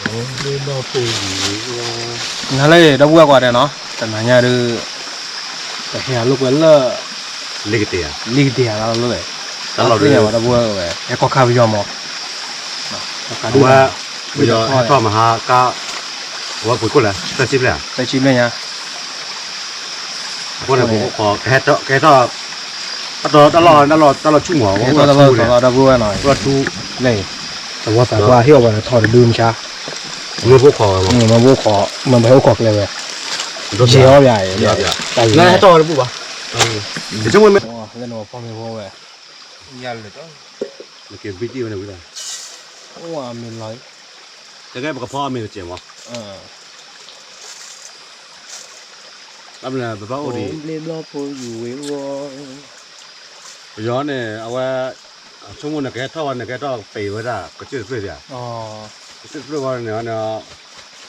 လၢနီၢ်ဖိယံၤ နၤလၢဒီပုၢ်ဝဲၢ်ကွၢ်တဲနီၤ တနၤညါဒုး ပဟဲအလိာ်ကွဲလၢ လ့ကတ့ၤဧါ လ့ကတ့ၤဧါလီၤလၢ တၢ်လီၢ်ဒုး သ့ၣ်ညါဘၣ်ဒီပုၢ်ဝဲၢ်ဝဲ ဟဲကီၢ်ခါပယီၤမး အဝဲ ပယီၤဟဲထီၣ်မဟါကါ အဝဲပှ့ၤခိၣ်လဲၣ် သၢဆံဘျဲၣ်ဧါ သၢဆံဘျဲၣ်ညါ အဃိန့ၣ် ပအိၣ်ခိး ကဟဲထီၣ် ကဟဲထီၣ် တၢ်လီၢ် တၢ်လီၢ်ဆူၣ်မး ကဟဲထီၣ်တၢ်လီၢ်လီၤဒီပုၢ်ဝဲၢ်နီၤ ထူ လၢ သဝီသးပှၢ်ဟ့ၣ်အီၤပှၤထီၣ်တဒုမဆါ မ့ၢ်ပအိၣ်ခိးဝဲ မ့ၢ်ပအိၣ်ခိး မ့ၢ်ပဟဲအိၣ်ခိးကျဲဝဲ ယဲၤအီၣ်ပၠး ယဲၤအီၣ်ပၠး နဟဲထီၣ်ဝဲတဘူၣ်ဘၣ် လၢနဖီမ့ၢ်ဖိဝဲ နက့ၤဘံၣ်တံၢ်ဝဲန့ၣ်ဝံၤလီၤ တကဲပကဖီအီၣ်မ့ၤတစဲးမး ဘၣ်မနုၤပဘၣ်အိၣ်ဒံး ပယီၤန့ၣ် အဝဲ အဆိကမိၣ်န့ၣ် ကဟဲထီၣ်ဝဲန့ၣ် ကဟဲထီၣ်ပံးဝဲဒၣ် ကစၢၢ်တ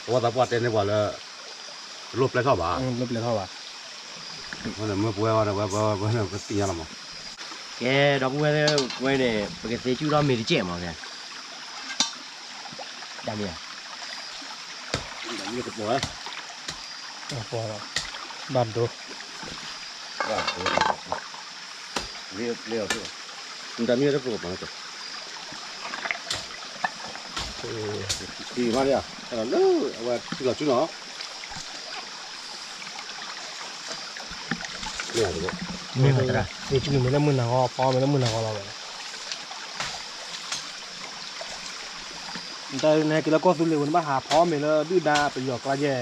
ဖျၢၣ်ဒံးဧါ ကစၢၢ်တဖျၢၣ်ဝဲန့ၣ် သဝီသးပှၢ်တဲန့ၢ်ပှၤလၢ တလိၣ်ပျဲထီၣ်ဘၣ် တလိၣ်ပျဲထီၣ်ဘၣ် မ့ၢ်ပဝဲဝဲ ပသ့ၣ်ညါလီၤမး ကဲ ဒီပုၢ်ဝဲၢ်ဝဲန့ၣ် ပကသ့စုၣ်ထီၣ်မ့ၤတစဲးမးကဲ တၢ်မ့ၢ် တပီၤ ဘၣ်ဒိ ဘၣ်ဒိ လ့လ့အီၤ တၢ်မ့ၢ်တပီၤပီၤ ထံမးလံဧါ လၢအဝဲထံလီၤဆူနီၤ မ့ၢ်သ့စုၣ်မ့ၢ်လၢမုၢ်နၤဂီၤ ဖီမ့ၢ်လၢမုၢ်နၤဂီၤလီၤဝဲ နတၢ်နဟဲက့ၤလၢကီၢ်သူလ့ၤဝဲ နဘၣ်ဟးဖီမ့ၤလၢဒုၣ်ဒါပယီၤကျါယဲၢ်,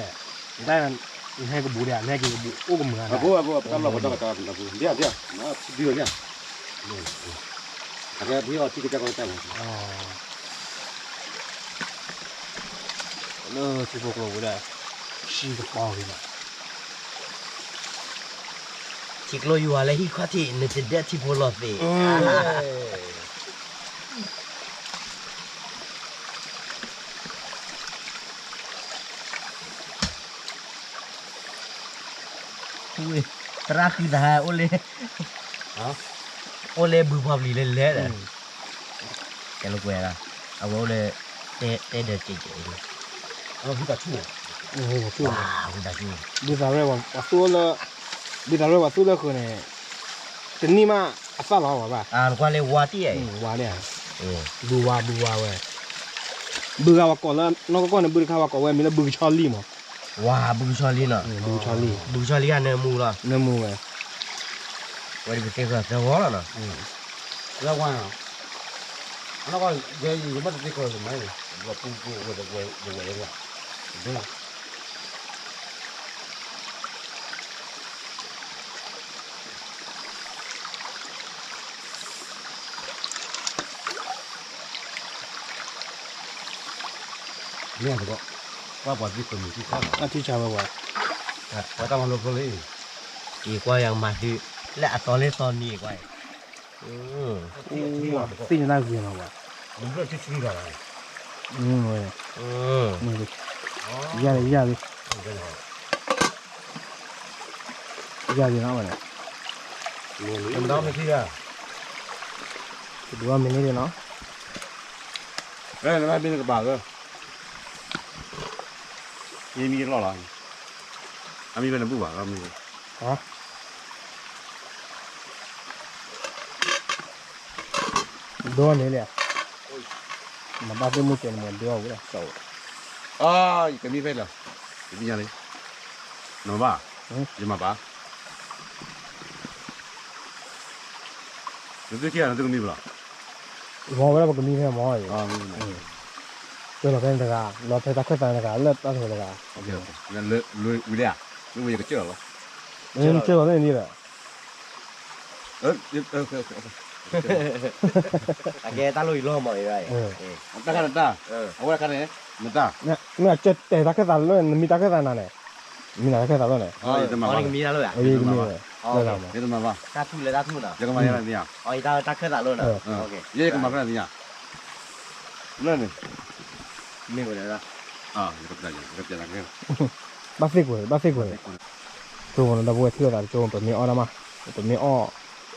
နတၢ်နဟဲကဘူးဒံး နဟဲက့ၤကဘူးအိၣ်ကမုာ်ဧါ, အဘိအဘိ ပတၢ်လီၢ်ပတၢ်ကတီၢ် ဒ်ဒ် ဒ် အကဲဖံအီၤထံကစၢ်ကီၢ်ကစၢ်မး လၢထံဖိကျိပူၤဒၣ် ထံကပီၤဂ့ၤဘၣ် ထံကျိယွၤလၢဟံၣ်ခီၣ်ထံး နတဒၢထံဖိလီၤသ့း, သရၣ်ဃံသးဟဲအိၣ်လၢ အိၣ်လၢဘုဖီပျံၤလၢလဲၣ်ဒီး ကဲလိာ်ကွဲလီၤ, အဝဲအိၣ်လၢ တဲဒၢးကဲးကဲး ဝံသးရဲၣ်ပှၤသူၣ်လၢ ဝံသးရဲၣ်ပှၤသူၣ်လၢဃုာ်န့ၣ် တနံၣ်မးအသၣ်လီၤဘၣ်, နကွၢ်လၢဝါတံၢ်ဧါ, ဝါလံ, ဘုဝါဘုဝါဝဲ, ဘုဂၤပှၤကိးလၢနီၢ်ကီၢ်န့ၣ် ဘုတခါပှၤကိးဝဲမ့ၢ်လၢဘုကဆီလံမး, ဝါဘုကဆီလံနီၤ, ဘုကဆီလံ, ဘုကဆီလံကနၢမူလီၤ, နၢမူဝဲ, ဝဲဒၣ်ပသ့ၣ်ဃီသၢဂီၤလီၤနီၤ, လၢဝါနီၤ, အနီၢ်ကီၢ် ယမ့ၢ်တသ့ၣ်ဃီမး, ပူပူဝဲဝဲဝဲ မ့ၢ်တဘီ, ကွၢ်ပှၤသံခွဲးမုၢ်သံခါလီၤ, အထံဆါဝဲပှၤ, ပှၤတၢ်မၤလိဖိလံ, အံၤကွၢ်ယၤကမၤသု, လၢအသီလၢသီနံၤကွၢ်, သ့ၣ်ညါတၢ်ဂ့ၤလီၤပှၤ, ယၤလံ ယၤလံ, ယၤလံနီၤဝဲန့ၣ်, တဒူၣ်အီၣ်မ့ၤန့ၣ်လီၤ, နဘၣ်မ့ၢ်နကပၤလၢ မ့ၢ်မံလီၢ်လီၤ, အမံၤဖဲနဘူၣ်ဘၣ်လီၤမ့ၢ်, ဒိၣ်န့ၣ်လံ, နဘၣ်သ့ၣ်မုၢ်ကဲနမ့ၢ်ဒိၣ်အဝဲဒၣ်, ယကမံဖဲလီၤ, ယသ့ၣ်ညါလံ, နမၤဘၣ်, ယမၤဘၣ် နသုခံဂၤနသုကမံဘၣ်လီၤ, မ့ၢ်ဝဲဒၣ်ပကမံဖဲမ့ၢ်အံၤ, ကၢလီၤဖဲန့ၣ်တဂၤ, လီၤဖဲတၢ်ခၢၣ်သးန့ၣ်တဂၤ လၢတၢ်ထီၣ်တဂၤ, ဝံၤလံဧါ, မ့ၢ်ဝဲယကစၢၢ်လီၤလီၤ, ကစၢၢ်လီၤလၢန့ၣ်ဒီး အကဲတၢ်လိၣ်အံၤလီၤမ့ၢ်အံၤ, တၢ်ခါန့ၣ်တၢ်, အဝဲတခါန့ၣ်, နတၢ်, မ့ၢ်အကၢၢ်တဲတၢ်ခၢၣ်သးလၢ နမံတၢ်ခၢၣ်သးနၤန့ၣ်, မံနၤတၢ်ခၢၣ်သးလီၤန့ၣ်, ယကမံတၢ်လၢ, ယကမံတၢ်ခၢၣ်သးလီၤန့ၣ်, ယကမၤဖဲန့ၣ်သ့ၣ်ညါ, လၢန့ၣ်, မ့ၢ်ဝဲဒၣ်, ဘၣ်သ့ၣ်ကွံာ် ဘၣ်သ့ၣ်ကွံာ်, ဆိကမိၣ်ဒီပုၢ်ဝဲၢ်ထံၣ်လိာ်သးတကၠိ ပမ့ၢ်အီၣ်ဒၣ်မး, ပမ့ၢ်အီၣ်,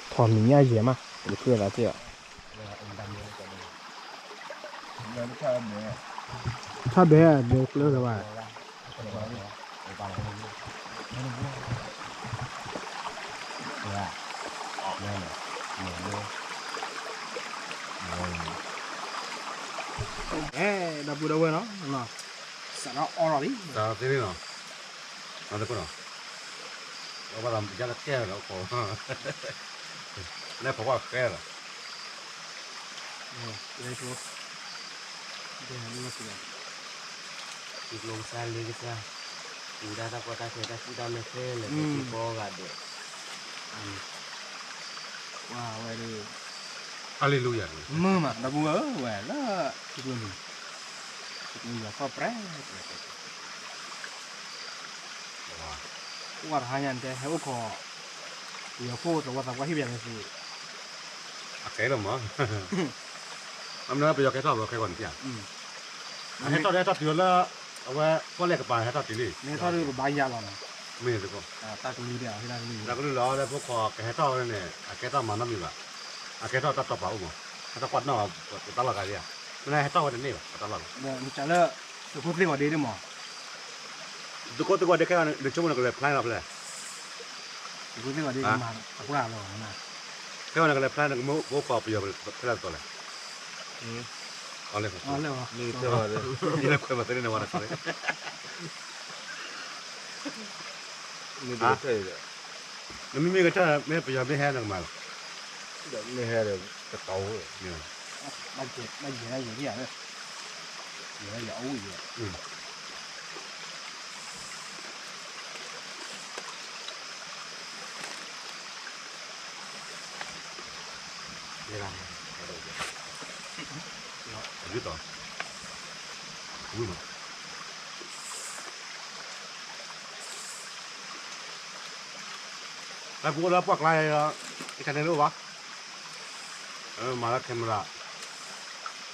ထီၣ်မံၤညၣ်ယဲၢ်မး, ပကထံၣ်လိာ်သးစ့ၢ်ကီး ဘဲဘဲကျၢၤလၢၤဘၣ်. အဲ ဒီပုၢ်ဒီဝဲၢ်နီၤ, စးထီၣ်အီၣ်လီၤလံ, စးထီၣ်သ့လံနီၤ, နီၤသကိးနီၤ, အဘၣ်သးယါလၢကဲလီၤ, လဲၤဖီၣ်ကွၢ်ဃဲလီၤ. ထံကျိကစၢ်လ့ကစၢ်, ပူၤဒၣ်တၢ်ကီတၢ်ခဲတၢ်စံၣ်တၢ်မဲခဲလၢာ် ပှၤကိးဂၤဒဲး, ဝဲဒၣ်, ဟါလ့လူယၤ, မုာ်မး ဒီပုၢ်ဝဲၢ်ဧၢ, ဝဲလၢ ထံကျိန့ၣ်, ထံကျိယွၤခီၣ်ပြဲး ကွၢ်တဟါညါန့ၣ် တဲဟဲအိၣ်ခိး, ပယီၤခိၣ်သဝီသးပှၢ်ဟ့ၣ်ပယီၤန့ၣ်စ့, အကဲလီၤမး, အမ့ၢ်ပယီၤကဲထီၣ်ဘျီခဲကီၢ်န့ၣ်, အဟဲထီၣ်ဟဲထီၣ်တုၤလၢ, အဝဲဖီလဲၣ်ကပၤဟဲထီၣ်တုၤလံ, မ့ၢ်ထီၣ်ဒုးပဘၣ်ယါလီၤနီၤ, မ့ၢ်သကိး, တၢ်ကလုၢ်လီၤလၢဖိခိးကဟဲထီၣ်ဝဲန့ၣ် အကဲထီၣ်မၤနီတမံၤဘၣ်, အကဲထီၣ်တၢ်တီၤပာ်အိၣ်မး, ဟဲထီၣ်ကွၢ်နီၣ်, တၢ်လီၢ်ဂၤဒံးဧါ, မ့ၢ်လၢဟဲထီၣ်ဝဲတန့ၢ်ဘၣ် တၢ်လီၢ်လီၤ, လၢ, သုးခိၣ်သ့ၣ်ဂီၤဒ့ဒ်မး သုးခိၣ်သ့ၣ်ဂီၤဒ့ခဲအံၤ နဆိကမိၣ်နကလဲၤဖျါလီၤဖဲလဲၣ်, သုးခိၣ်သ့ၣ်ဂီၤဒ့မၤအပှၢ်လီၤ, ခဲအံၤနကလဲၤဖျါ နကမ့ၢ်အိၣ်ခိးပယီၤဖဲလဲၣ်တတီၤလဲၣ်, အီၤလဲၣ်, ယလဲၤခွဲးဘၣ်သ့န့ၣ်ဝဲတခါ, နမ့မ့ၢ်ကတၢၢ် မ့ၢ်ပယီၤမ့ၢ်ဟဲနကမၤလီၤ, မ့ၢ်ဟဲဒီးကတီၤ, ဘၣ်ယဲၤဒၣ်ယဲၤဒံးဧါ, ယဲၤဒၣ်ယဲၤအီၣ်ဝံၣ်ယဲၤ ဒ်သိး, ဝံၤမး, တၢ်ပူၤအိၣ်လၢပှၢ်ကျါ, အံၤတၢ်န့ၣ်တအိၣ်ဘၣ်, မၤလၢ camera,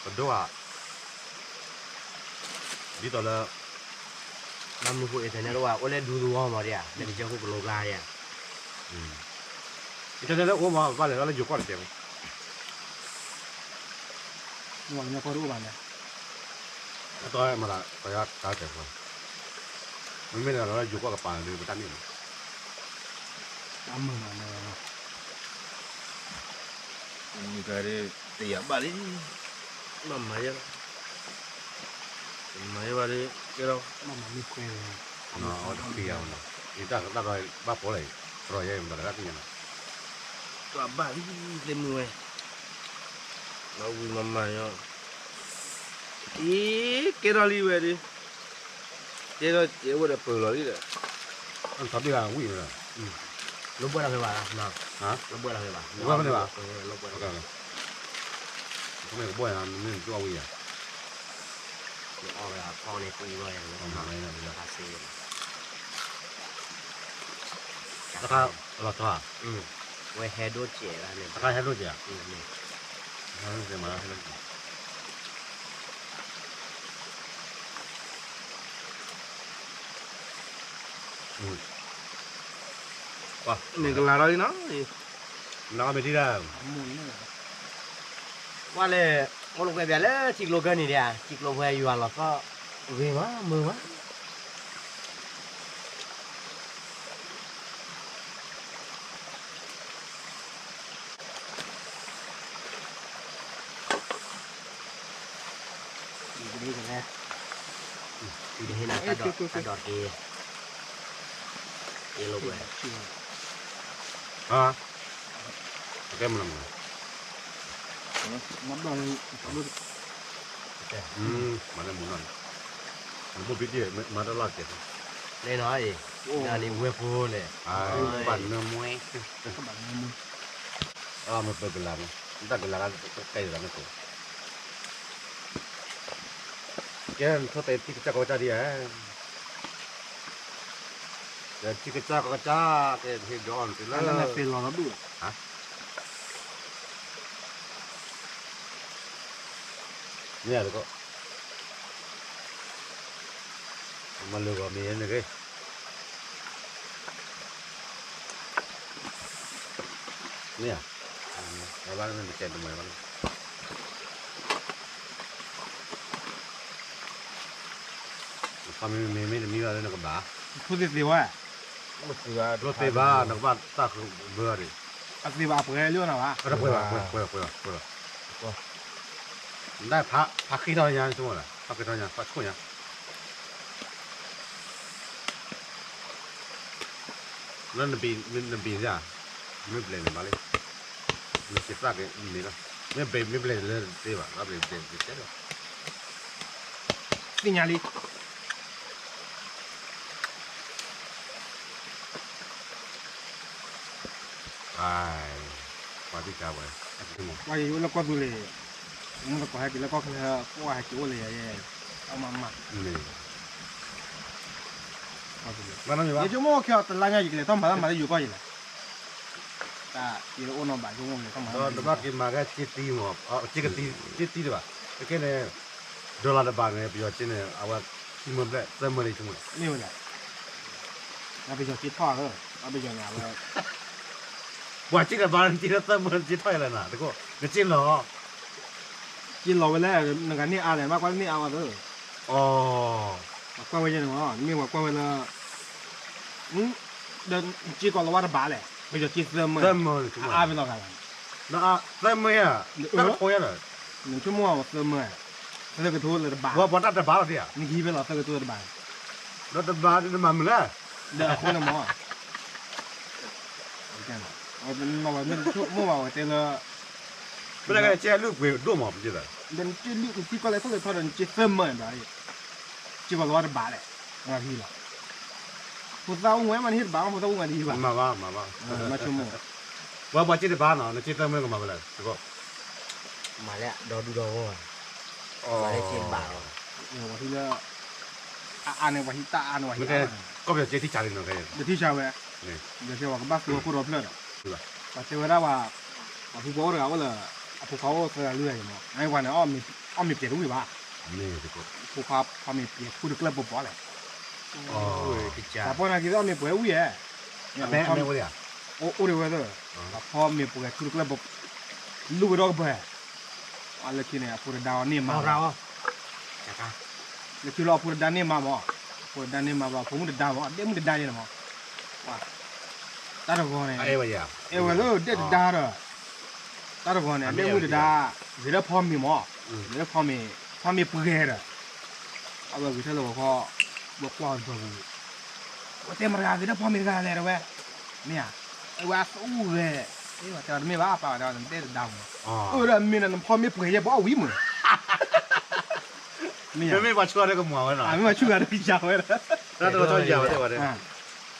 ပဒိၣ်ဧါ, ဒ်သိးလၢ ဘၣ်မနုၤဃိ internet တအိၣ်ဘၣ် အိၣ်လၢဒူသဝီမးဒံးဧါ, လၢကစၢၢ်ခိၣ်ကလိကျါဧါ, internet တအိၣ်မး ပဘၣ်လဲၤလၢယိၤကီၢ်တစဲးဖိ, မ့ၢ်တအိၣ်ဘၣ်န့ၣ်, အတီၢ်မၤသး ပယီၤတၢ်တစဲးဖိ, မ့မ့ၢ်လၢယိၤကီၢ်ကပၤဒီး ပတၢ်န့ၣ်မး, တၢ်မုာ်မး, မုာ်တၢ်ဒ် တယာ်ဘၣ်လံ, ဘၣ်မၤယဲလီၤ, မၤယဲဘၣ်ဒ် ကဲလီၤ, ဘၣ်မၤမ့ၢ်ခွဲ, အဝဲတဃံယၤနီၤ, ယတၢ်ကတၢၢ်ဘၣ်ဖိလဲၣ်, တရီယဲမၤတၢ်တသ့ၣ်ညါနီၤ, တၢ်ဘၣ်လံ, သ့ၣ်မုၢ်ဝဲ, မၤဝံၤမၤမၤညီ, အံၤ, ကဲထီၣ်လံဝဲဒ် ကဲထီၣ်ကဲဝဲဒီးပၢၢ်လီၤလံဒီး, ထီၣ်ဘ့ၣ်ဝံၤ, လိာ်ဘှဲၣ်လီၤဖဲဘၣ်, လိာ်ဘှဲၣ်လီၤဖဲဘၣ်, လိာ်ဘှဲၣ်လီၤဖဲဘၣ်, မ့ၢ်ကဘှဲၣ်ယၤ မ့ၢ်ကဘှဲၣ်ဝံၤယၤ, အီၣ်ဝဲအဖီန့ၣ် ကွံဘၣ်ယၤ, တခါ, လီၤထီၣ်, ဝဲဟဲဒိၣ်စဲးလၢန့ၣ်, တခါဟဲဒိၣ်စဲး, ဟဲဒိၣ်စဲးမး, မ့ၢ်ကလၤထီၣ်လံနီၤ, နမ့ၢ်ထံၣ်ဒၣ်, ကွၢ်လဲၣ်, အိၣ်လၢကွဲပျးလၢထံကျိကၢၢ်န့ၣ်ဒၣ်, ထံကျိဖဲယွၤလီၤသီၣ်, ဂ့ၤမးမုာ်မး အံၤတဟ့ၣ်နၤတၢ်ဒိးတက့ၢ်, တ့လိာ်ကွဲ, အကဲမနုၤမနုၤ, မၤလၢမုၢ်နီၢ်, နဘိၣ်ဘံတ့ၢ် မၤတၢ်လီၢ်ကဲ, လၢနီၤအံၤ, နၤန့ၣ်ဝဲဖိလဲၣ်, ဘၣ်နၢမူ, အမ့ၢ်ပၢၢ်ကလၤန့ၣ်, တၢ်ကလၤကတၢၢ်တၢ်န့ၣ်ကိး, ကဲထီၣ်တဲထံကစၢ်ကီကစၢ်ဒံးဧါ, ထံကစၢ်ကီကစၢ်, ကဲဟ့ၣ်ဒီးအီၤန့ၣ်လၢ, မ့ၢ်ဧါတကိး, မၤလၢဂီၤမ့ၢ်န့ၣ်ဂ့ၤ, မ့ၢ်ဧါ, အဘၣ်မ့ၢ်မ့ၢ်တဲတမံၤဘၣ်န့ၣ်, မ့မ့ၢ်တမံဘၣ်လၢနကဘၣ်, ထိၣ်သ့ၣ်သ့ဝဲ, ထိၣ်သ့ၣ်ဘၣ် နကဘၣ်တၢ်ဘၢအီၤ, အသ့ၣ်ဘၣ်အပှဲၤလၢနဘၣ်, ပှဲၤပှဲၤပှဲၤပှဲၤပှဲၤ, နဖးဃ့ထီၣ်ညါဆိကမိၣ်လၢ ဖးဃ့ထီၣ်ညါ ဖးဆိၣ်ညါ လၢနဘ့ၣ်ဧါ, မ့ၢ်ဘျဲၣ်န့ၣ်ဘၣ်လံ, နကသၣ်က့ၤမ့ၢ်လီၤ, မ့ၢ်ဘျဲၣ်လၢတသ့ဘၣ်, ဘျဲၣ်ဘျဲၣ်ဘျဲၣ်တဲလီၤ, သ့ၣ်ညါလံ, ပှၤသ့ၣ်ညါဝဲ, ပှၤယအိၣ်လၢကီၢ်သူလ့ၤ, မ့ၢ်သကိးဟဲက့ၤလၢကီၢ်ချၢ ပှၤဟဲက့ၤအိၣ်လၢယၤယဲ, အမၤမၤ ယဆိကမိၣ်ခဲအံၤတလါညါ ယကလဲၤထီၣ်မၤတၢ်မၤလၢယိၤကီၢ်ယဲလဲၣ်, တၢ်ယတအိၣ်နီတဘျီ ယဆိကမိၣ်လဲၤထီၣ်မၤတၢ်မၤလၢယိၤကီၢ်, ဒီးတဘၣ်က့ၤမၤကဲက့တံမး, က့ကတံ, က့တံတဘၣ်, ခဲကနံၣ်န့ၣ် dollar တဘးန့ၣ် ပယီၤက့န့ၣ် အဝဲခံမၢဘျဲၣ်သၢမၢလံဆိကမိၣ်, မ့ၢ်ဝဲလဲၣ်, ပယီၤက့ထီၣ်ဧါ, ပယီၤန့ၣ် အဝဲ ပှၤက့တဘး က့လၢသၢမၢ က့ထီၣ်ယဲလဲၣ်နၤ, တကိး နက့လီၤ က့လီၤဝဲလဲၣ်, နဂၤန့ၢ်အါလဲၣ်, မ့ၢ်ကွၢ်န့ၢ်အါဝဲသၢ, အီ, ပှၤကွၢ်ဝဲယဲန့ၣ်မး, မ့ၢ်ပှၤကွၢ်ဝဲလၢ, ဒီးက့ကိးလီၤဝဲတဘးလဲၣ်, ပယီၤက့သၢမၢ, သၢမၢ, အါဖဲလီၤဂၤလီၤ, သၢမၢဧါ, တၢ်တဖိယါဒီး, နဆိကမိၣ်သၢမၢ, သၢကထိလၢတဘး, ပှၤတၢ်တဘးလီၤဒံးဧါ, နကဟံးဖဲလီၤသၢကထိတဘး, ဒီးတဘးနမၤမုာ်လဲၣ်, ဒီးအဃိန့ၣ်မး မ့ၢ်ဝဲတဲလၢ, ပကဲကဲလူၢ်ပှ့ၤဒိၣ်မးပကဲ, ဒီးနက့လုၢ်ကသံကွၢ်လဲၤထီၣ်လဲၤထီဒီး နက့သၢမၢန့ၣ်ဒီး, က့ပှၤလီၤဝဲတဘးလဲၣ်, ဟံးလီၤ, ဖိသၣ်အိၣ်ဝဲမး နဟ့ၣ်တဘးမး ဖိသၣ်အိၣ်ဝဲတဟံးဘၣ်, မၤဘၣ်မၤဘၣ်, ပှၤပှၤက့တဘးနီၤ နက့သၢမၢကမၤဝဲလဲၣ်, မၤလၢဒီဒူၣ်ဒီဂီၢ်, မၤလၢက့တဘးလီၤ, ပှၤဟံးလၢ အအါန့ၣ် ပှၤဟံးတၢ်အါန့ၣ် ပှၤဟံးတၢ်အါန့ၣ်, ကီၢ်ပယီၤက့ထံၣ်ဆါလံနီၤ, ကထံၣ်ဆါဝဲ, ကဘၣ်သူဝဲခိၣ်ဒီဖျၢၣ်ဒီး, ပှၤတဲဝဲဒၣ်ဝဲ, ပှၤဖုပှၤအိၣ်တဂၤအိၣ်လၢ, အဖိခွါအိၣ်သၢဂၤလွံၢ်ဂၤအံၤမး, အဝဲန့ၣ်, အီၣ်မ့ၤပှဲၤတဝံၣ်ဘၣ်, ဖိခွါဖီမ့ၤပှဲၤထူတကျၢၢ်ပီၤပီၤလဲၣ်, တၢ်ပီၢ်န့ၣ်က့သီၣ်မ့ၤပှဲၤဝံၣ်ဧါ, အိၣ်ဒံးဝဲသၢ, ပှၤဖီမ့ၤပှဲၤထူတကျၢၢ်ပီၤ, လူၢ်ဝဲဒီးကပၤ အလၢခံန့ၣ် အဖိတဒါအီၤန့ၢ်မါ, လၢခံလီၤအဖိတဒါန့ၢ်မါမး, အဖိတဒါန့ၢ်မါဘၣ် အဖိမုၣ်တဒါမး ဒဲမုၣ်တဒါန့ၣ်မး, တၢ်တဂီၤန့ၣ်, အဲၣ်ဝဲလၢဒဲတဒါဒီး, တၢ်တဂီၤန့ၣ် ဒဲမုၣ်တဒါ, ဂ့ၤထီၣ်ဖီမ့ၤမး, ဂ့ၤထီၣ်ဖီမ့ၤ, ဖီမ့ၤပှဲၤဒီး, အဝဲဂ့ၤထီၣ်လၢဂီၤခီ, ဝဲကွၢ်ဝဲတပှဲၤပူၤ, ဝဲတဲမတၤတဂၤဂ့ၤထီၣ်ဖီမ့ၤတဂၤလဲၣ်တဲဝဲ, မ့ၢ်ဧါ, အဝဲအသူၣ်ဂဲၤ, တဲတမ့ၢ်ဘၣ် ပာ်ဝဲဒၣ်နတဲတဒါမး, အိၣ်ဒီးမ့ၢ်နဖီမ့ၤပှဲၤယဲၢ်ဘၣ်အီၣ်ဝံၤမး, မ့ၢ်, မ့ၢ်ပှၤဆှၢဒီးကမၤဝဲနီၤ, မ့ၢ်ပှၤဆှၢဒီးကယၤဝဲဒီး, တၢ်တထီၣ်ယၤဝဲတဲဝဲ,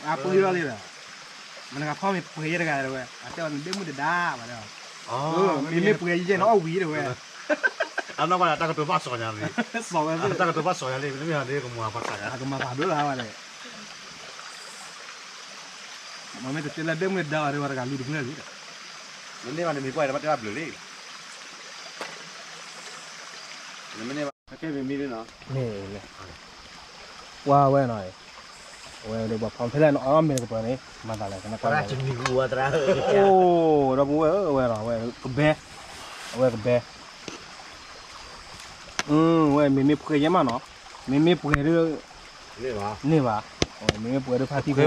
အပှဲၤထီၣ်လံဒီး, မတၤတဂၤဖီမ့ၤပှဲၤယဲၢ်တဂၤတဲဝဲ, အတဲဝဲနဒဲမုၣ်တဒါဝဲဒီး, မ့မ့ၢ်ပှဲၤယဲၢ်န့ၣ်အီၣ်ဝံၤတဲဝဲ, အနီၢ်ကီၢ်န့ၣ် တၢ်ကတိၤဘၣ်စီၤညါလံ, စီၤဝဲ, တၢ်ကတိၤဘၣ်စီၤညါလံ မ့မ့ၢ်ဒ်ကမၤပှၤစီၤညါ, ကမၤပှၤဒိၣ်လၢဝဲလဲၣ် မ့မ့ၢ်တတဲလၢဒဲမုၣ်တဒါဘၣ်ဒီး ပှၤတဂၤလူၤတကျၢၢ်လံဒီး, နန့ၢ်ဘၣ်နမံၤကွၢ်ဒီး ဘၣ်တဲဘၣ်ဘျုးလံ, နမ့ၢ်န့ၢ်ဘၣ်, ကဲမံၤမံၤလံနီၤ, ပှၤဝဲနီၤ, အဝဲဒီးပှၤဖီဖဲလဲၣ်နအီၣ်မ့ၤတကပၤန့ၣ် မၤသးလဲၣ်, အိၣ်ဒီပုၢ်ဝဲၢ်ဧၢ အဝဲနီၤ အဝဲကဘဲ, အဝဲကဘဲ ဝဲမ့မ့ၢ်ပှဲၤယဲၢ်မးနီၤ, မ့မ့ၢ်ပှဲၤဒ်, န့ၢ်ဘၣ်, မ့မ့ၢ်ပှဲၤဒ်ဖါတံၢ်ဖိ, အ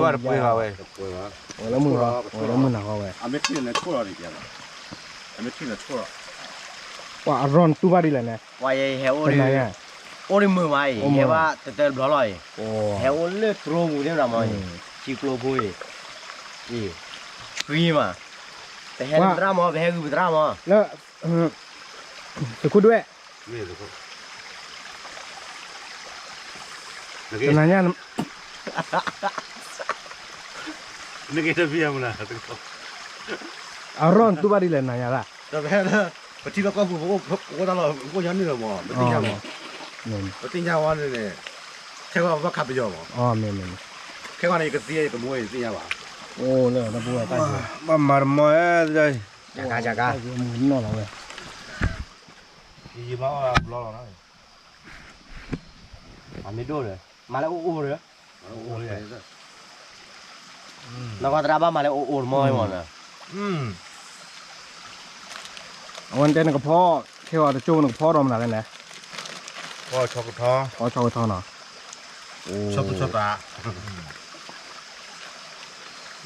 ဝဲလၢမုၢ်နီၤ, အဝဲလၢမုၢ်နီၤဃီဝဲ, ပှၤအရီၢ်နတူၢ်ဘၣ်ဒ်လဲၣ်န့ၣ်, ပှၤယဟဲအိၣ်ဒီး, အိၣ်ဒီးမုာ်ဘၣ်အံၤ, ဟဲဘၣ်တတၢၢ်တဘျီလီၤအံၤ, ဟဲအိၣ်လၢတြိပူၤသ့ၣ်မးအံၤ, ထံကျိဖိအံၤ, အံၤ, ဃံမး, ပဟဲလၢပသရၣ်မး, ပဟဲဂုာ်ပသရၣ်မး, လၢ သုးခိၣ်ဒွဲၣ်, တနၤညါ, အရီၢ်နတူၢ်ဘၣ်ဒ်လဲၣ်နၤညါသၢ, ပထံလီၢ်ကီၢ်ပူၤ ပအိၣ်တၢ်လီၢ် ပအိၣ်ညီနုၢ်လီၤမး, ပသ့ၣ်ညါမး, ပသ့ၣ်ညါဝဲန့ၣ်, ခဲဂီၤပဘၣ်ခးပယီၤမး, ခဲဂီၤန့ၣ် ယကသံ ယကမူ ယသ့ၣ်ညါဘၣ်, အိၣ်လၢဒီပုၢ်ဝဲၢ်တၢ်ဂ့ၤ, ဘၣ်မၤတမီၤ, ကကက, နီၢ်လီၤဝဲ, ယဘၣ်အီၣ်ဘျီလီၤ, မ့ၢ်ဒိၣ်ဒီး, မၤလၢအိၣ်အိၣ်ဒီး, နဂီၢ်သရၣ်ဘၣ်မၤလၢအိၣ်အိၣ်တမီၤမး, အဝဲတဲနကဖီ, ခဲဂီၤတကၠိနကဖီဒီးမနုၤလဲၣ်န့ၣ်, ဖီဆီကထီ, ဖီဆီကထီနီၤ, ဆီသူၣ်ဆီ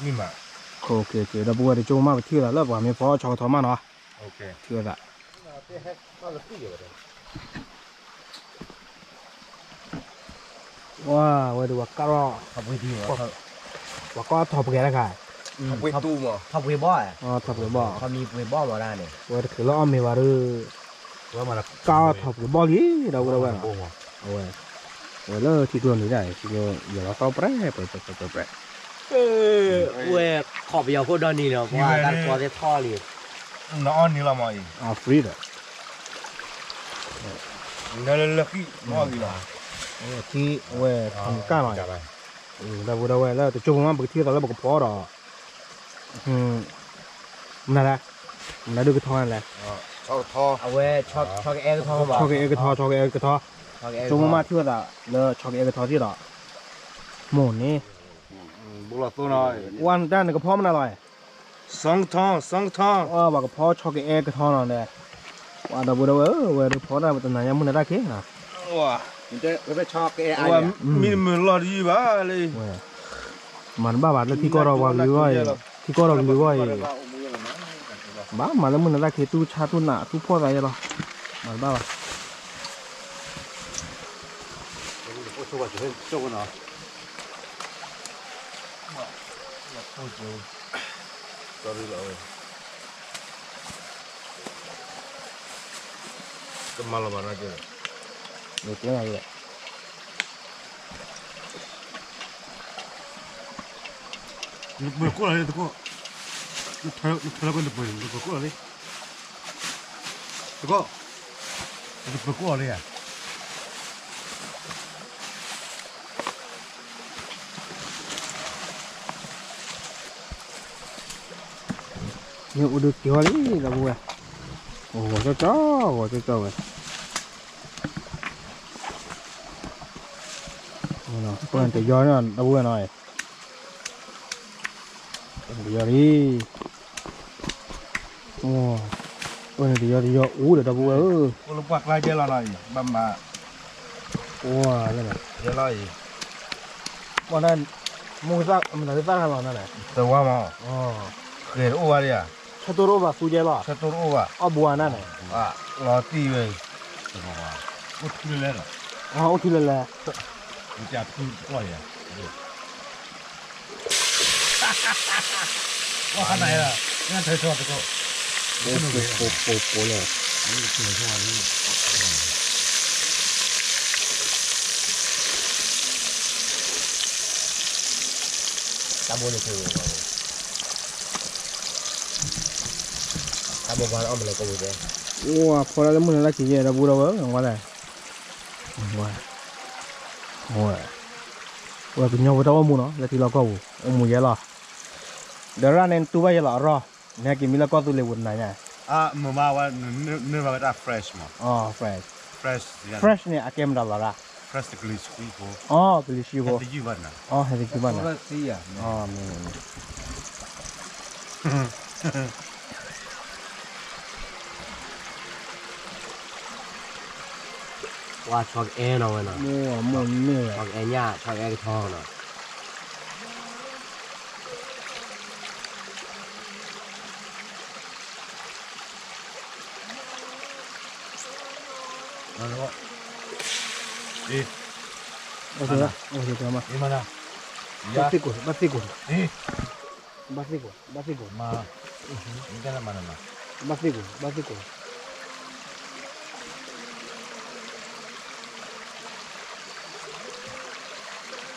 သး မ့ၢ်မး ဒီပုၢ်ဝဲၢ်တကၠိမး ပထံၣ်ဝဲဒၣ်လၢပှၤမ့ၢ်ဖီဆီကထီမးနီၤ ထံၣ်ဝဲဒၣ် ဝဲဒၣ်ပှၤကးထီၣ် ပှၤကးထီၣ်ပှဲၤတခါ ထီၣ်ပှဲၤဘီၣ် ထီၣ်ပှဲၤဘီၣ် ဝဲတချုးလၢအီၣ်မ့ၤဘၣ်ဒီး ကးထီၣ်ပှဲၤဘီၣ်လံ ဒီပုၢ်ဝဲၢ်နီၤ အဝဲ ဝဲလၢထံကျိနံၤဒၣ် ထံကျိယဲၢ်လီၤသီပြဲ ပြဲ ပြဲ ပြဲ ဝဲ ခီၣ်ပယီၤဖိဒီနံၤလီၤ ပှၤတၢ်တကီသ့ၣ်ထီၣ်လံ နအီၣ်နံၤလီၤမးအံၤ free ဒီး နလၢလၢခံ နအီၣ်ဂံၤလီၤ ခံ အဝဲထီၣ်မုၢ်ကၢ်လီၤ ဒီပုၢ်ဝဲၢ်လၢတကၠိဖိမး ပကထံၣ်သးလၢပကဖီဒီး မနုၤလဲၣ် မနုၤဒုးကထီလဲၣ် အဝဲ ဆီကအဲကထီ ဆီကအဲကထီ ဆီကအဲကထီ ကၠိဖိမးထံၣ်ဝဲသးလၢဆီကအဲကထီသ့ၣ်ဒီး မိၢ်န့ၣ် ဝဲနတၢ်နကဖီမနုၤလီၤ ဆီကထီ ဆီကထီ ပှၤကဖီဆီကအဲကထီနီၤန့ၣ် ပှၤဒီပုၢ်ဝဲၢ် ဝဲဒုးဖီတၢ်ပတနၤညါမုၢ်နၤတၢ်ခ့နီၤ မံမုာ်လီၤတယုၢ်ဘၣ်လၢ မၤတဘၣ်ဘၣ်လၢထံကီၢ်ဒီးပှၤကလုာ်ဂီၢ်အံၤ ထံကီၢ်ဒီးကလုာ်ဂီၢ်အံၤ ဘၣ်မၤလၢမုၢ်နၤတၢ်ခ့ တူၢ်ဆါတူၢ်နး ထူၣ်ဖှီၣ်သးယဲလီၤ မၤတဘၣ်ဘၣ် ကမၤလီၤဘၣ်နီၤက့ၤ နပှဲၤကိၣ်လီၤလံ တကိၣ် နထၢလီၤကွၢ်နပှဲၤ နပှဲၤကိၣ်လီၤလံ တကိၣ် နပှဲၤကိၣ်လီၤလံဧါ မ့ၢ်အိၣ်ဒုးက့ၤဝဲလံ ဒီပုၢ်ဝဲၢ် ဂီၤကၠီကၠီ ဂီၤကၠီကၠီဝဲ ပှၤတယီၤန့ၣ် ဒီပုၢ်ဝဲၢ်နီၤ တယီၤလံ ပှၤတယီၤတယီၤအူဒီး ဒီပုၢ်ဝဲၢ်ဧၢ အိၣ်လၢပှၢ်ကျါကဲလီၤနီၤ ဘၣ်မၤ ကဲလီၤအံၤ ပှၤန့ၣ် မူသၣ် မတၤသၣ်ခါလီၤန့ၣ် တဝါမး ဃဲၤတအိၣ်ဘၣ်ဒံးဧါ ဆၢတိၢ်တအိၣ်ဘၣ် သူကဲလီၤ ဆၢတိၢ်တအိၣ်ဘၣ် အီၣ်ဘှါနၤန့ၣ် လီၤတံၢ်ဝဲ အိၣ်ထူလဲၤလဲၤလီၤ အိၣ်ထူလဲၤလဲၤ မ့ၢ်ကဖုတကီၢ်ယၤ ဝါခါနၤယၤ နထၢထီတကီၢ် ပိပိပိပိလီၤ တၢ်ဘိန့ၣ်ဖဲဝဲ တၢ်ဘိဘၣ်အီၣ်မလဲၣ်ကိးပူၤတဲ အိၣ်ဖီလာ်လၢမုၢ်နၤလၢက့ၤယဲၢ်ဒီပုၢ်ဒီဝဲၢ် ဝဲလဲၣ် ဝဲ ဝဲ ဝဲကညီဖိတၢ်အိၣ်မူနီၤ လၢထံလီၢ်ကီၢ်ပူၤ အိၣ်မူယဲလီၤ ဒီးရၣ်န့ၣ်တူၢ်ဘၣ်ယဲလီၤအရီၢ် နဟဲက့ၤမံလၢကီၢ်သူလ့ၤပူၤတနၤညါ မုာ်မးဝဲ နၢ်ဘၣ်ဝဲတၢ် fresh မး fresh fresh န့ၣ် အကဲမတၤလီၤရၣ် fresh တကလံၤဆံဖိ အီ ကလံၤဆံဖိ ဟဲတယုၢ်ဘၣ်နၤ အီ ဟဲတယုၢ်ဘၣ်နၤ မ့ၢ် ပှၤဆီကအဲနီၤဝဲနီၤ မိၢ်မိၢ်မ့ၢ် ဆီကအဲညၣ် ဆီကအဲကထီနီၤ ဘၣ်သ့ၣ်ကိၢ် ဘၣ်သ့ၣ်ကိၢ် ဘၣ်သ့ၣ်ကိၢ် ဘၣ်သ့ၣ်ကိၢ်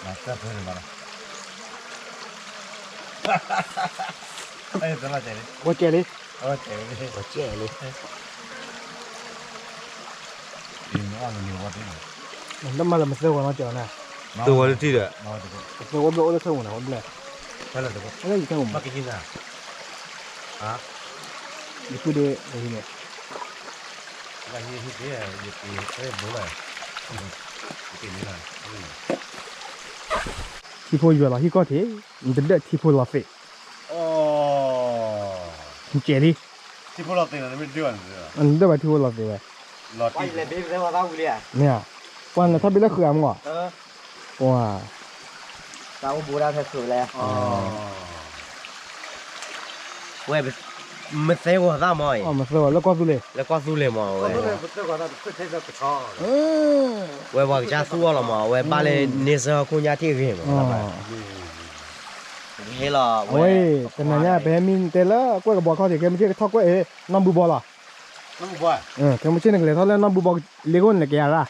မၤတၢ်ဖဲန့ၣ်မးလီၤ ဝဲကဲလံ ဝဲကဲလံ တၢ်မၤလၢမသၢဝဲနီၢ်ကၠီၤန့ၣ် သၢဝဲလၢထံဒီး သၢဝဲဘျီအိၣ်လၢထဲမူနီၤ ဝဲဘျီ ဖဲလၢယထဲမူ ယပုၢ်ဒ့ ထံဖိယွဲၢ်လီၤဟံၣ်ကီၢ်ထံး နတဒၢးထံဖိလီၤသ့ၣ် နကဲးလံ နဒၢးဘၣ်ထံဖိလီၤသ့ၣ်ဝဲ မ့ၢ်ဧါ ပှၤနထီၣ်ဘ့ၣ်လၢဃုာ်အမ့ၢ် ပှၤ တၢ်အိၣ်ဘူးဒၣ်ဖဲဃုာ်လဲၣ်, ဝဲ မသဲဂီၤသၣ်မးအံၤ, မသဲဂီၤလၢကီၢ်သူလ့ၤ, လၢကီၢ်သူလ့ၤမး, ဝဲပှၤကစၢ်သူၣ်အီၤလီၤမး, အဝဲဘၣ်လၢန့ဆၢဟီၣ်ခိၣ်ညါထံၣ်ဂ့ၤမး, ဟ့လီၤ, အဝဲ တနၤညါ ပဟဲမံတဲလၢကွဲၢ်ကဘီခီၣ်ထံး ခဲမုၢ်ဆ့ၣ်ကထီၣ်ကွဲၢ်အံၤ နီၢ်ဘုဘီလီၤ, ခဲမုၢ်ဆ့ၣ်န့ၣ် ကလဲၤထီၣ်လၢနီၢ်ဘုဘီလ့ကိၣ်န့ၣ် လဲၤက့ၤအရၣ်